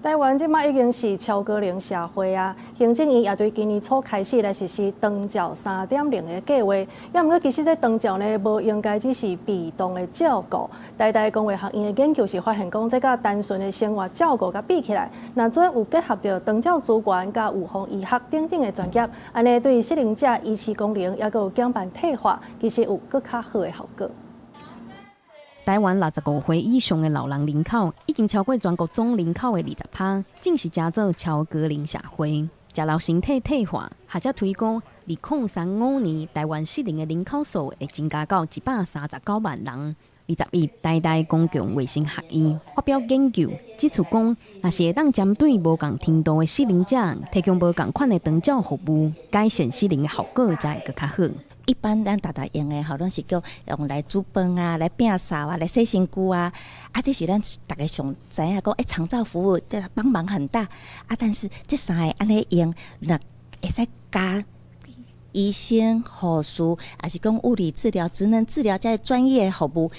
台灣這馬已經是超高齡社會啊，行政院也對今年初開始來實施長照3.0的計劃。也毋過其實這長照呢，無應該只是被動的照顧。台大公衛學院的研究是發現講，這佮單純的生活照顧佮比起來，若做有結合著長照資源佮預防醫學等等的專業，按呢對失能者維持功能，猶閣有減慢退化，其實有閣較好的效果。台灣65歲以上的老人人口已經超過全國總人口的20%，正是成做超高齡社會。食老身體退化，學者推估，2035年台灣失能的人口數會增加到139萬人。21，台大公共衛生學院發表研究指出，講若是會當針對無仝程度的失能者，提供無仝款的長照服務，改善失能的效果才會閣較好。一般咱逐逐用的吼，攏是叫用來煮飯啊，來摒掃啊，來洗身軀啊。啊，這是咱逐家上知影講，欸，長照服務這幫忙很大啊。但是這三个按呢用，若會使加醫生、護士，抑是講物理治療、職能治療這專業服務，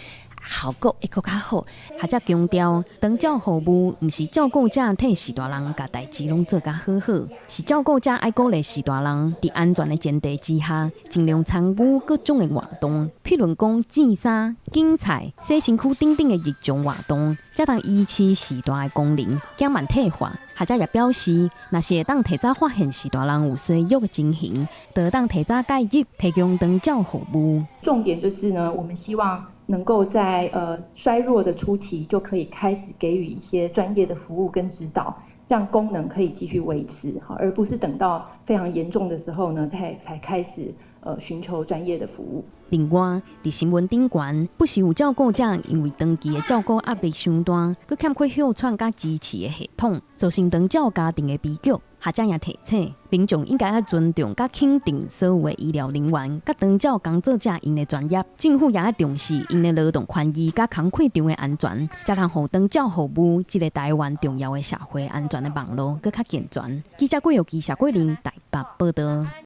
效果會閣較好。學者強調，長照服務毋是照顧者替序大人共代誌攏做甲好好，是照顧者愛鼓勵序大人佇安全的前提之下，盡量參與各種的活動，譬如講剪衫、揀菜、洗身軀等等的日常活動，才通維持序大的功能，減慢退化。學者也表示，若是會當提早發現序大人有衰弱的情形，就會當提早介入，提供長照服務。重點就是呢，我們希望能夠在衰弱的初期就可以開始給予一些專業的服務跟指導，讓功能可以繼續維持，而不是等到非常嚴重的時候呢，才開始尋求專業的服務。另外，佇新聞頂懸，不時有照顧者因為長期的照顧壓力傷大，閣欠缺歇喘佮支持的系統，造成長照家庭的悲劇。學者也提醒，民眾應該愛尊重佮肯定所有的醫療人員佮長照工作者𪜶的專業，政府也愛重視𪜶的勞動權益佮工課場的安全，才通予長照服務這个台灣重要的社會安全的網路閣較健全。記者郭玉基、謝桂玲台北報道。